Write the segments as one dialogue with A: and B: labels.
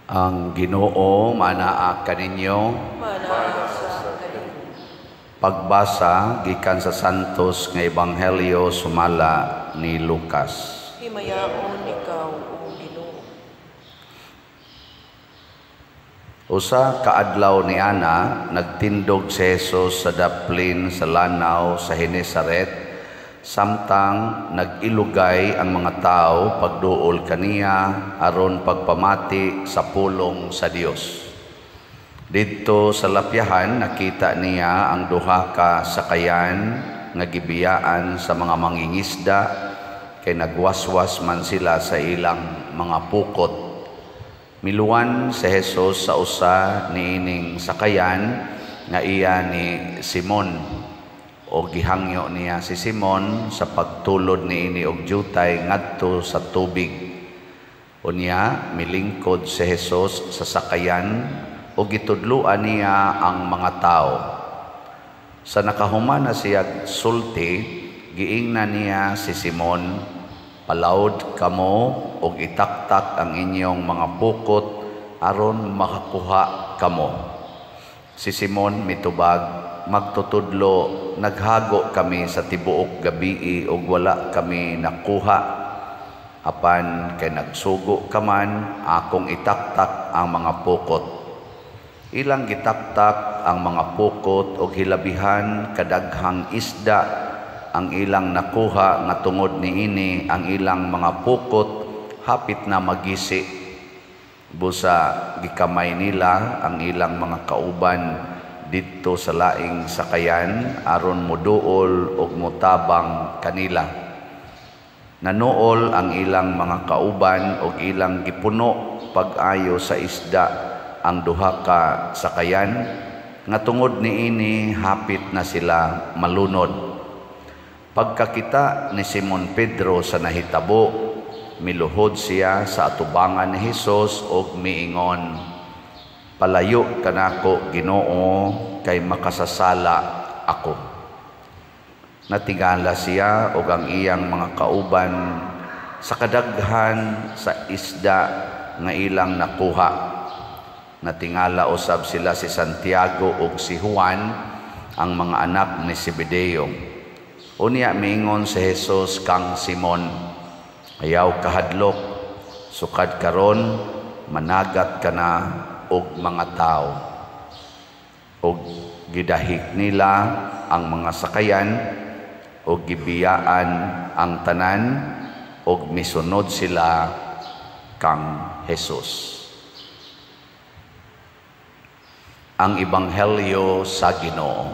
A: Ang Ginoo manaa kaninyo.
B: Manaa sa kaninyo.
A: Pagbasa gikan sa Santos nga Ebanghelyo sumala ni Lucas.
B: Himayaon ikaw, o Ginoo.
A: Usa ka adlaw niana, nagtindog si Jesus sa daplin sa lanaw sa Genesaret samtang nag-ilugay ang mga tao pagduol kaniya aron pagpamati sa pulong sa Dios. Didto sa lapyahan nakita niya ang duha ka sakayan nga gibiyaan sa mga mangingisda kay nagwaswas man sila sa ilang mga pukot. Miluwan si Jesus sa usa niining sakayan nga iya ni Simon, o gihangyo niya si Simon sa pagtulod niini og jutay ngadto sa tubig. Unya milingkod si Jesus sa sakayan o gitudloan niya ang mga tao. Sa nakahuman na siya sulti, giingnan niya si Simon, "Palawd kamo og itaktak ang inyong mga pukot aron makakuha kamo." Si Simon mitubag, "Magtutudlo, naghago kami sa tibuok gabii ug wala kami nakuha. Apan kay nagsugo ka man, akong itaktak ang mga pukot." Ilang gitaktak ang mga pukot og hilabihan kadaghang isda ang ilang nakuha nga tungod niini ang ilang mga pukot hapit na magisi. Busa gikamay nila ang ilang mga kauban didto sa laing sakayan aron moduol og motabang kanila. Nanuol ang ilang mga kauban og ilang gipuno pag-ayo sa isda ang duha ka sakayan nga tungod niini hapit na sila malunod. Pagkakita ni Simon Pedro sa nahitabo, miluhod siya sa atubangan ni Hesus og miingon, "Palayo kanako, Ginoo, kay makasasala ako." Natingala siya og ang iyang mga kauban sa kadaghan sa isda nga ilang nakuha. Natingala usab sila si Santiago ug si Juan, ang mga anak ni Zebedeo. Unya miingon si Jesus kang Simon, "Ayaw kahadlok, sukad karon managat ka na og mga tao." Og gidahik nila ang mga sakayan og gibiyaan ang tanan og misunod sila kang Jesus. Ang Ebanghelyo sa Ginoo.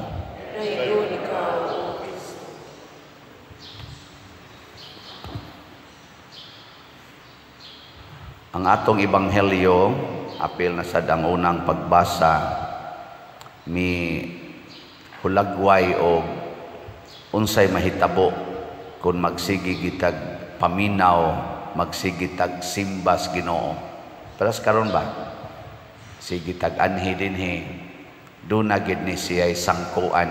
B: Dayon ikaw, O Kristo.
A: Ang atong Ebanghelyo, apil na sad ang unang pagbasa, mi hulagway og unsay mahitabo kung magsige gitag paminaw, magsige tag simbas Ginoo. Paras karon ba? Sige tag anhi dinhi, duna gid ni siya'y sangkoan.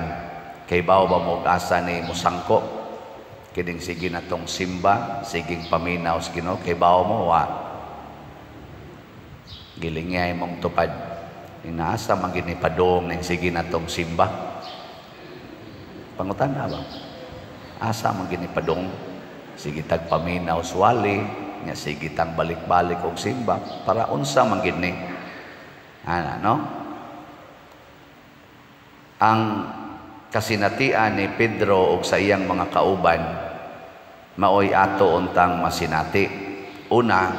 A: Kay bawo ba mo asa ni musangko? Kining sige na tong simba, siging paminaw sa Ginoo, kay bawo mo wa. Gilingay mong tupad. Inaasa man gid ni padong ning sige na tong simba. Pangutan na ba? Asa man gid ni padong? Sige tag paminaw swali, nya sige tang balik-balik og simba para unsa man gid ni? Ana, no? Ang kasinatian ni Pedro og sa iyang mga kauban maoy ato untang masinati. Una,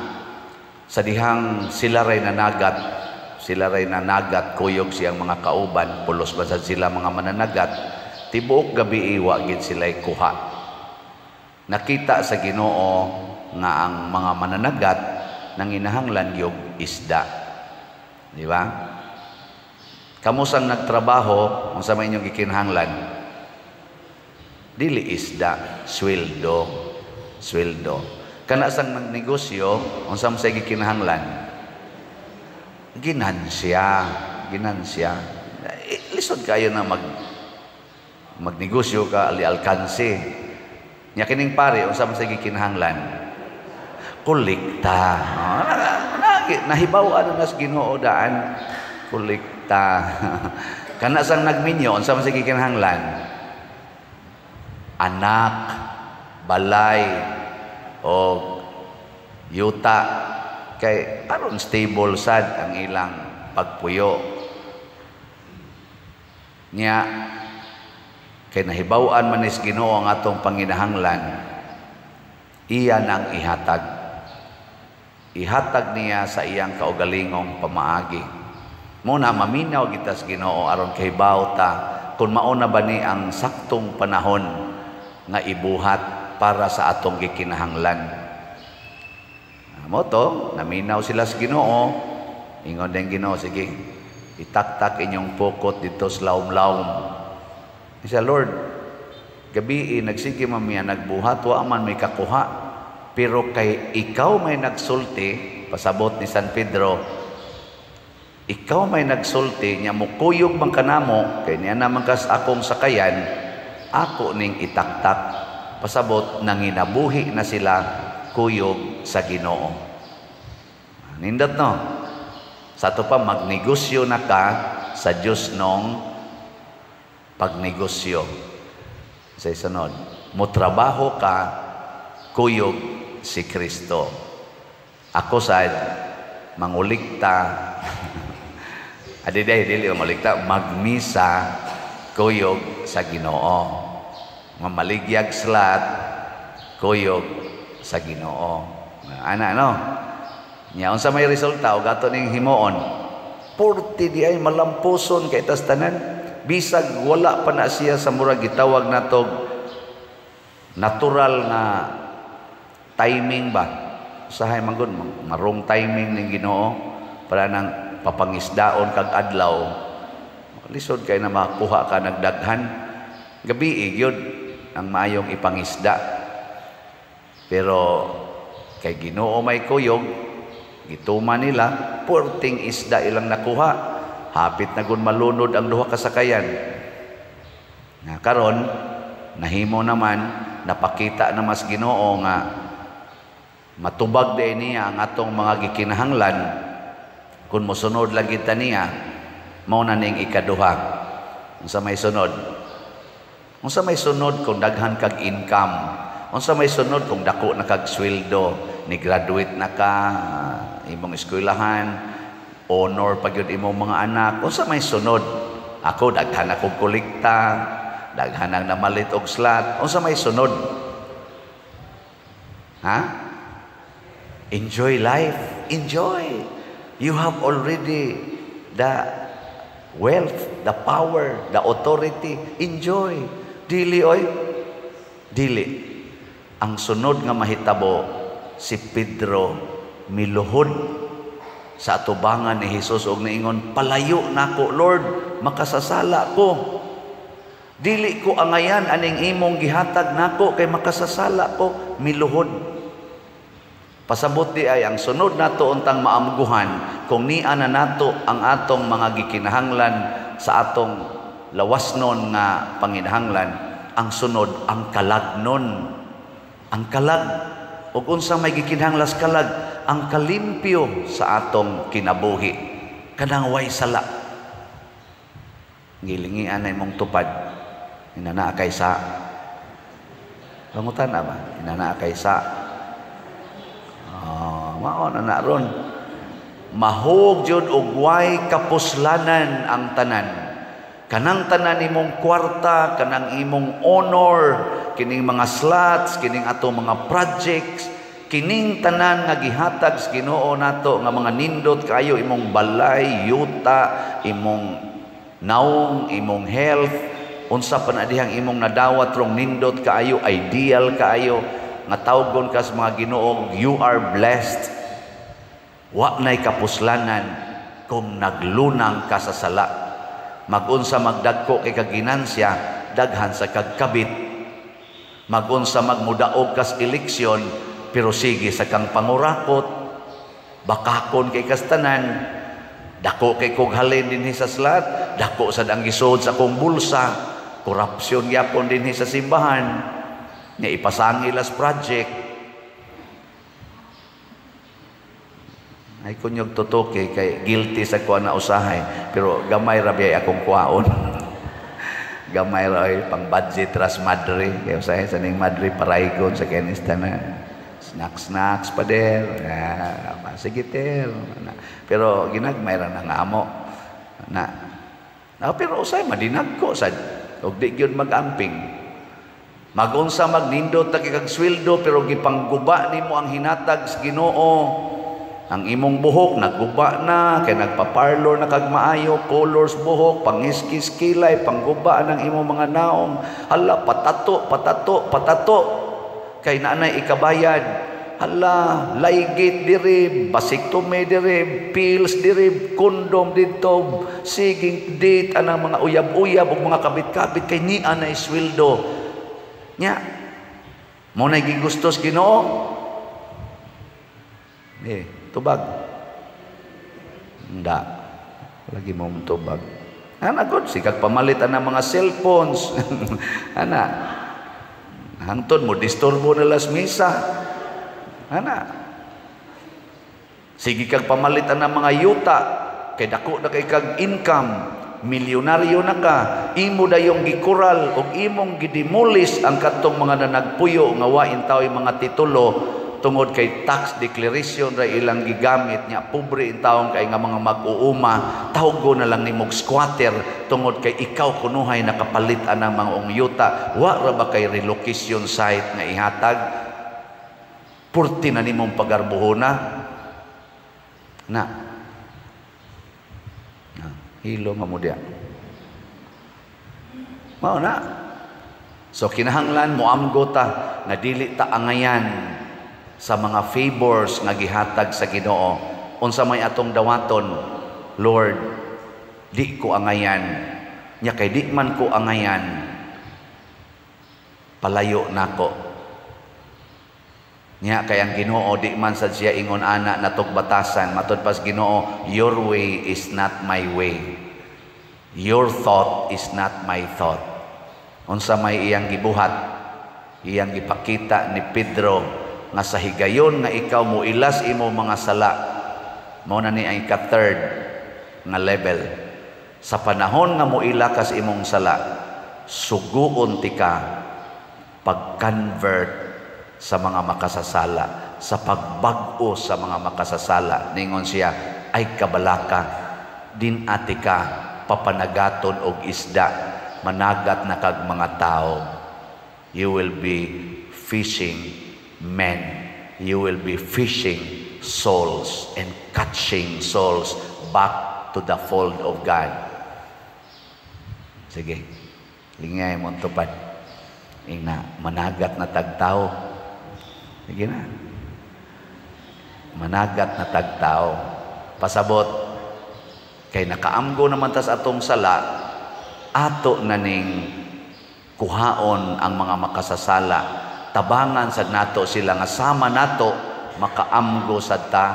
A: sa dihang sila ray nanagat kuyog siyang mga kauban, pulos ba sad sila mga mananagat, tibuok gabi iwa gid sila'y kuha. Nakita sa Ginoo nga ang mga mananagat nanginahanglan gyud isda. Di ba? Kamusang nagtrabaho, unsa may inyong gikinahanglan? Dili isda, sweldo. Sweldo. Kana sang nagnegosyo, unsa man say gikinahanglan? Ginansya, ginansya. Lisod kayo na magnegosyo ka ali alkanse. Nya kining pare, unsa man say gikinahanglan? Kolekta. Nahibaw-an na nas Ginoo daan kolekta. Kana sang nagminyo, unsa man sige kinahanglan? Anak, balay o yuta kay aron stable sad ang ilang pagpuyo. Nya kay nahibaw-an man is Ginoo ang atong panginahanglan, iya nang ihatag. Ihatag niya sa iyang kaugalingong pamaagi. Muna maminaw kita sa Ginoo aron kahibaw ta kung mao na ba ni ang saktong panahon nga ibuhat para sa atong gikinahanglan. Mo to, naminaw sila sa Ginoo, ingon din Ginoo, "Sige, itaktak inyong pukot dito sa laom-laom." Isa, "Lord, gabi nagsige man miya nagbuhat, wa man may kakuha. Pero kay ikaw may nagsulti," pasabot ni San Pedro, "ikaw may nagsulti nya mukuyog man kanamo kay niya naman kas akong sakayan, ako ning itaktak." Pasabot nanginabuhi na sila kuyog sa Ginoo. Nindot, no? Sa ato pa, magnegosyo na ka sa Diyos nong pagnegosyo. Sa isunod, motrabaho ka kuyog si Kristo. Ako sad mangulikta. Adi day dili mangulikta, magmisa kuyog sa Ginoo. Mamaligyag slot kuyog sa Ginoo. Ana, no? Nya unsa may resulta og ato ning himuon? Porti di ay malampuson kay tas tanan, bisag wala pa na siya sa murag gitawag natog natural nga timing ba. Usahay man gud marong timing ning Ginoo para nang papangisdaon kag adlaw, lisod kay na makakuha ka nagdaghan. Gabi gyud ang maayong ipangisda, pero kay Ginoo may kuyog, gituma nila, purting isda ilang nakuha, hapit na gun malunod ang duha ka sakayan. Na karon nahimo naman, napakita na mas Ginoo nga matubag din niya ang atong mga gikinahanglan kung mosunod lang kita niya. Mao na ning ikaduha. Unsa may sunod? Unsa may sunod kung daghan kag income? Unsa may sunod kung dako na kag sweldo, ni graduate na ka imong eskwelahan, honor pa gyud imong mga anak? Unsa may sunod? Ako, daghan akong kolekta, daghan ang namalit og slot. Unsa may sunod? Ha? Enjoy life. Enjoy. You have already the wealth, the power, the authority. Enjoy. Dili oy. Dili. Ang sunod nga mahitabo, si Pedro miluhod sa atubangan ni Jesus og niingon, "Palayo nako, Lord, makasasala ko. Dili ko angayan aning imong gihatag nako kay makasasala ko." Miluhod. Pasabot di ay ang sunod nato untang maamguhan kung niya na nato ang atong mga gikinahanglan sa atong lawasnon nga panginahanglan, ang sunod, ang kalagnon. Ang kalag. Ug unsa may gikinahanglas kalag? Ang kalimpyo sa atong kinabuhi. Kanang way sala. Gilingian na imong tupad. Inana kay sa. Pangutan ba? Inana kay sa. Ah, mao na na ron. Mahug jud og way kapuslanan ang tanan. Kanang tanan imong kwarta, kanang imong honor, kining mga slots, kining atong mga projects, kining tanan nga gihatag sa Ginoo nato nga mga nindot kayo, imong balay, yuta, imong naong, imong health, unsa pa na dihang imong nadawat rong nindot kaayo, ideal kaayo, nga tawgon ka sa mga Ginoo, you are blessed. Wa na'y kapuslanan kung naglunang ka sa sala. Magunsa magdagko kay kaginansya, daghan sa kagkabit. Magunsa magmudaog kas eleksyon, pero sige sa kang pangurakot, bakakon kay kastanan, dako kay kog halin dinhi sa slot, dako sad ang gisod sa akong bulsa, korupsyon gyapon dinhi sa simbahan, nga ipasangil as project. Ay kunyog tutoke kay guilty sa kuha na usahay, pero gamay ra biyay akong kuhaon. Gamay ra oy, pang budget ras madre kay usahay sa ning madre paraygon sa kenista na snacks snacks pa der. Ah, sige ter. Pero ginagmay ra na nga amo na. Ah, pero usahay madinag ko sad og di gyud mag-amping. Magunsa magnindot ta kay kag sweldo, pero gipangguba nimo ang hinatag sa Ginoo. Ang imong buhok nagguba na kay nagpa-parlor na kag maayo, colors buhok, pangiskis kilay, pangguba ng imong mga naong. Hala, patato, patato, patato. Kay naanay ikabayad. Hala, laygit diri, vasectomy diri, pills diri, condom didto, siging date anang mga uyab-uyab ug mga kabit-kabit kay ni anay sweldo. Nya, mo na gigustos Ginoo? Eh, tubag. Hindi. Lagi mo tubag. Ana god, sikag pamalit ang mga cellphones. Ana. Hangtod mo disturbo na las misa. Ana. Sige kag pamalit ang mga yuta kay dako na kay kag income, milyonaryo na ka, imo dayong gikural og imong gidemolis ang kadtong mga nanagpuyo nga wa intaw mga titulo tungod kay tax declaration ra ilang gigamit. Nya pobre intawon kay nga mga mag-uuma, tawgo na lang nimog squatter tungod kay ikaw kunuhay nakapalit anang mga yuta. Wa ra ba kay relocation site nga ihatag? Purti na nimong pagarbuhona na. Na hilo nga mo diya. Mao na. So kinahanglan moamgo ta nga dili ta angayan sa mga favors nga gihatag sa Ginoo. Unsa may atong dawaton? Lord, di ko angayan. Nya kay di man ko angayan, palayo nako. Nya kay ang Ginoo di man sad siya ingon ana natog batasan. Matud pas Ginoo, your way is not my way. Your thought is not my thought. Unsa may iyang gibuhat? Iyang gipakita ni Pedro nga sa higayon nga ikaw mo ilas imo mga sala, mao na ni ang ika-third nga level. Sa panahon nga moila kas imong sala, suguon tika pag-convert sa mga makasasala, sa pagbag-o sa mga makasasala. Ningon siya, ay kabalaka, din ati ka papanagaton og isda, managat na kag mga tao. You will be fishing men. You will be fishing souls and catching souls back to the fold of God. Sige, lingay mo tupad. Ingna, managat na tagtao. Sige na. Managat na tagtao. Pasabot, kay nakaamgo naman tas atong sala, ato na ning kuhaon ang mga makasasala. Tabangan sad nato sila nga sama nato makaamgo sad ta,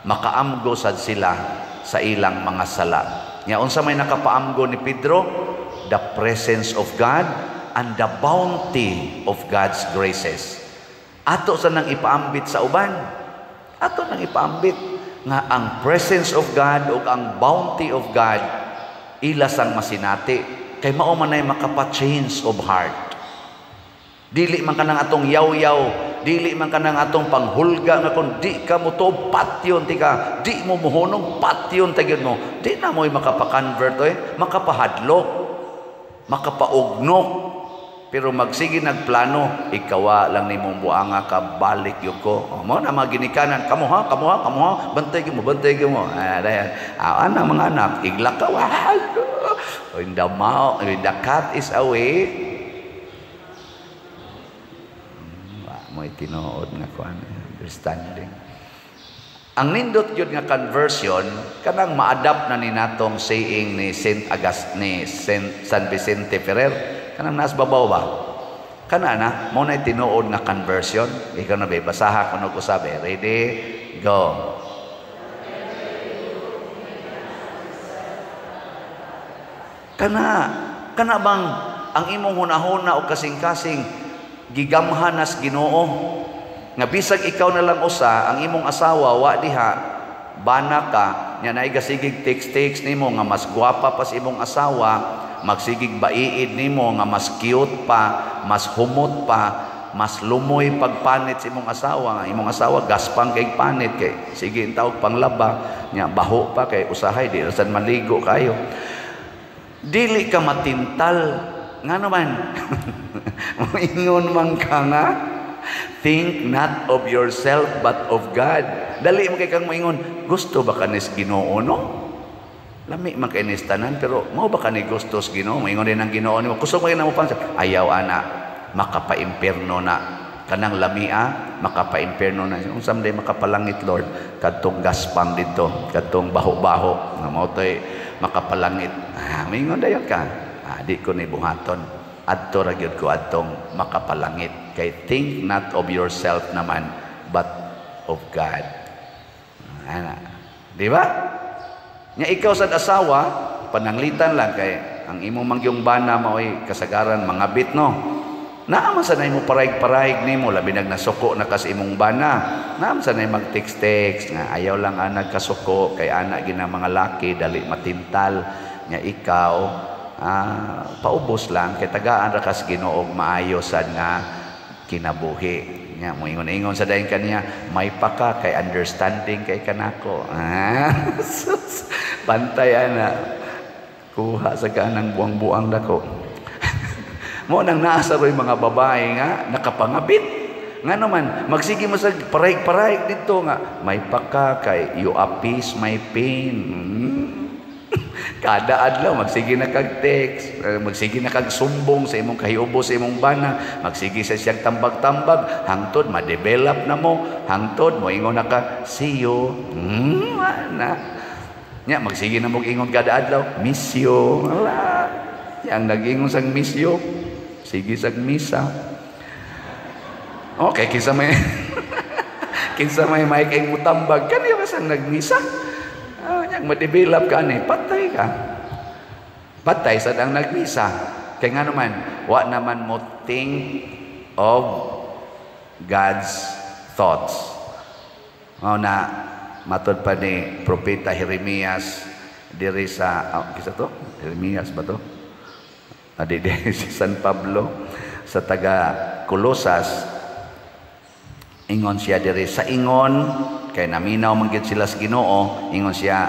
A: makaamgo sad sila sa ilang mga sala. Nya unsa may nakapaamgo ni Pedro? The presence of God and the bounty of God's graces. Ato sa nang ipaambit sa uban. Ato nang ipaambit nga ang presence of God ug ang bounty of God ila sang masinati kay mao man ay makapa-change of heart. Dili man kanang atong yaw-yaw, dili man kanang atong panghulga nga kung di ka mo to patyon ti ka, di mo muhunong patyon ta gyud mo. Di na mo'y makapa-convert oy, makapahadlok, makapaugnok. Pero magsige nagplano, ikawa lang nimong buanga ka, balik yun ko. O, mo na mga ginikanan, kamo ha, kamo ha, kamo ha, bantay gyud mo, bantay gyud mo. Ah, dayan. Ah, ana mga anak, igla ka, when the mouth, when the cat is away, mo tinuod nga kuan understanding. Ang nindot gyud nga conversion kanang ma-adapt na ni natong saying ni Saint August ni Saint San Vicente Ferrer, kanang naas babaw ba? Kana na mo na tinuod nga conversion. Ikaw na ba basaha kuno ko sabi. Ready? Go. Kana kana bang ang imong hunahuna o kasing-kasing gigamhan nas Ginoo nga bisag ikaw na lang usa ang imong asawa wa diha, Bana ka, nya naay gasigig text-text nimo nga mas gwapa pa sa imong asawa, magsigig baiid nimo nga mas cute pa, mas humot pa, mas lumoy pagpanit sa imong asawa. Imong asawa gaspang kay panit kay sige tawag panglaba nya, baho pa kay usahay di ra sad maligo kayo. Dili ka matintal. Nga naman, moingon man ka nga, "Think not of yourself but of God." Dali mo kay kang moingon, "Gusto ba kanis Ginoo, no? Lami man kay nis tanan, pero mao ba kani gusto sa Ginoo?" Moingon din ang Ginoo nimo, "Kusog man mo pang ayaw ana, makapaimpierno na kanang lamia, makapaimpierno na." "Unsa man day makapalangit, Lord?" "Kadtong gaspang dito, kadtong baho-baho nga mao toy makapalangit." Ah, moingon dayon ka, "Ah, di ko ni buhaton, adto ra gyud ko adtong makapalangit." Kay think not of yourself naman but of God. Ana, di ba? Nya ikaw sa asawa, pananglitan lang kay ang imong mangyong bana maoy kasagaran mangabit, no? Naa man sanay mo parayg-parayg nimo, labi nag nasuko na kas imong bana. Naa man sanay mag-text-text nga ayaw lang ana kasuko kay ana gina mga laki dali matintal. Nya ikaw, paubos lang kay tagaan ra kas Ginoo og maayo sad nga kinabuhi. Nya moingon-ingon sa dayon kaniya, "May pa ka kay understanding kay kanako." Ah, sus, bantay ana. Kuha sa kanang buang-buang dako. Mo nang naa sa roy mga babae nga nakapangabit. Nga naman, magsige mo sa parayg-parayg dito nga, "May paka kay you appease my pain." Kada adlaw magsige na kag text, magsige na kag sumbong sa imong kahiubo sa imong bana, magsige sa siyang tambag-tambag hangtod ma-develop na mo, hangtod mo ingon na ka, "See you." Na. Nya magsige na mo ingon kada adlaw, "Miss you." Wala. Yang nag-ingon sang "miss you", sige sag misa. Okay, kinsa may kay mutambag kani ba sang nagmisa? Ah, nya ma-develop ka ani, patay ka. Patay sad ang nagmisa. Kay nga naman, wa naman mo think of God's thoughts. Mao na matod pa ni Propeta Jeremias diri sa, oh, kisa to? Jeremias ba to? Adi di si San Pablo sa taga Colosas, ingon siya diri sa ingon kay naminaw man gyud sila sa Ginoo. Ingon siya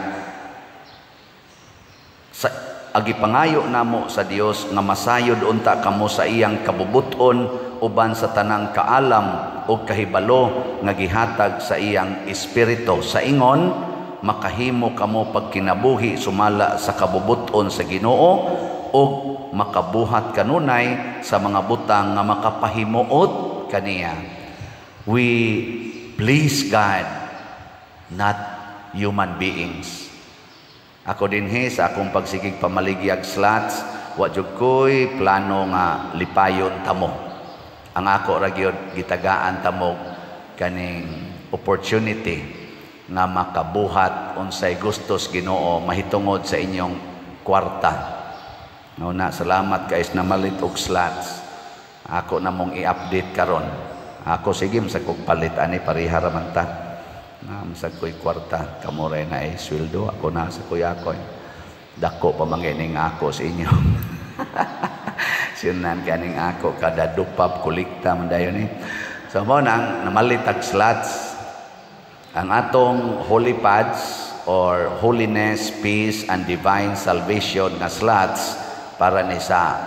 A: sa agi pangayo namo sa Dios nga masayod unta kamo sa iyang kabubuton uban sa tanang kaalam ug kahibalo nga gihatag sa iyang espiritu, sa ingon makahimo kamo pagkinabuhi sumala sa kabubuton sa Ginoo ug makabuhat kanunay sa mga butang nga makapahimuot kaniya. We please God, not human beings. Ako dinhi sa akong pagsigig pamaligyag slots, wa jud ko'y plano nga lipayon tamo. Ang ako ra gyud, gitagaan tamo kaning opportunity nga makabuhat unsay gustos Ginoo mahitungod sa inyong kwarta. No na, salamat kay namalit og slots. Ako na mong i-update karon. Ako sige sa kog palit ani, pareha ra man ta. Na masag ko'y kwarta, kamo ray na ay sweldo, ako na sa kuya ko. Dako pa man ning ako sa inyo. Sinan kaning ako kada dupap kolekta man dayon ni. So mo nang namalit og slots ang atong holy pads or holiness, peace and divine salvation nga slots para ni sa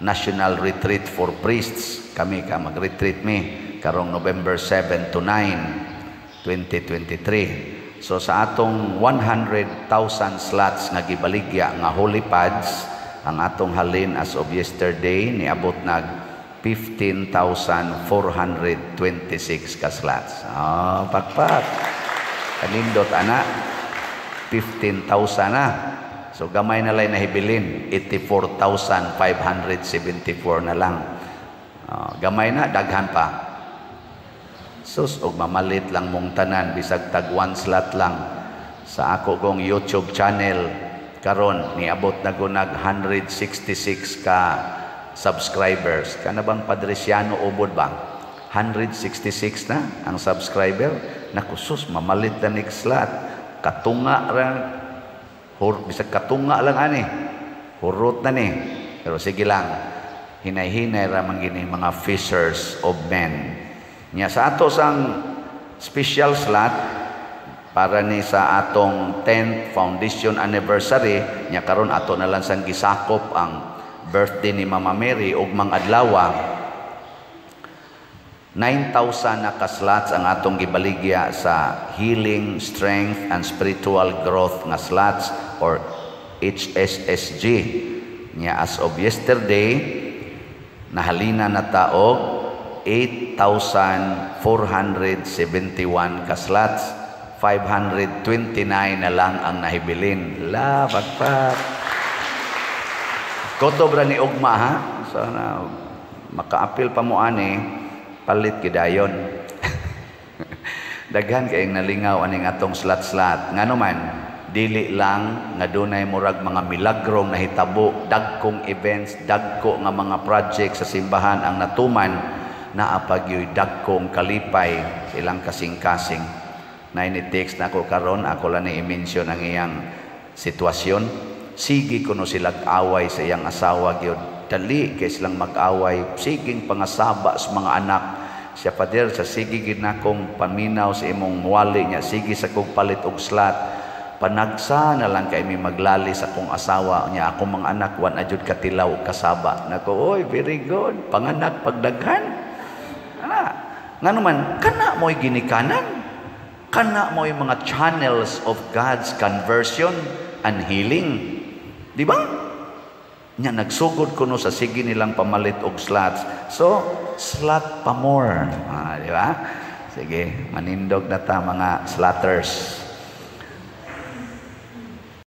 A: National Retreat for Priests. Kami ka mag-retreat mi karong November 7 to 9, 2023. So sa atong 100,000 slots nga gibaligya nga holy pads, ang atong halin as of yesterday niabot nag 15,426 ka slots. Oh, pakpak. Kanindot ana. 15,000 na. So gamay na lang nahibilin, 84,574 na lang. Gamay na, daghan pa. Sus, og mamalit lang mong tanan, bisag tag one slot lang. Sa ako kong YouTube channel, karon niabot na ko nag 166 ka subscribers. Kana bang Padriciano ubod ba? 166 na ang subscriber. Naku sus, mamalit na next slot. Katunga ra hur, bisag katunga lang ani, hurot na ni. Pero sige lang, hinay-hinay ra man gini, mga fishers of men. Nya sa ato sang special slot para ni sa atong 10th foundation anniversary, nya karon ato na lang sang gisakop ang birthday ni Mama Mary ug mga adlaw, 9,000 na ka-slots ang atong gibaligya sa Healing, Strength and Spiritual Growth nga slots or HSSG. Nya as of yesterday, nahalina na ta og 8,471 ka slots. 529 na lang ang nahibilin. La, pagpak. Kutob ra ni ugma ha. So na makaapil pa mo ani, palit gidayon. Daghan kayong nalingaw aning atong slot-slot. Ngano man, dili lang nga dunay murag mga milagrong nahitabo, dagkong events, dagko nga mga project sa simbahan ang natuman, naa pa gyoy dagkong kalipay sa ilang kasing-kasing. Na ini-text na ako karon, ako lang ni i-mention ang iyang sitwasyon. Sige kuno sila away sa iyang asawa gyud. Dali kay silang mag-away, siging pangasaba sa mga anak. Siya, "Father, sa sige gid nakong paminaw sa imong wali niya, sige sa kong palit og slot. Panagsa na lang kay mi maglali sa akong asawa niya, akong mga anak wa na jud katilaw og kasaba." Nako, oy, very good. Panganak pagdaghan. Ana, ngano man kana mo'y ginikanan. Kana mo'y mga channels of God's conversion and healing. Di ba? Nya nagsugod kuno sa sige nilang pamalit og slots. So, slot pa more. Ah, di ba? Sige, manindog na ta, mga slotters.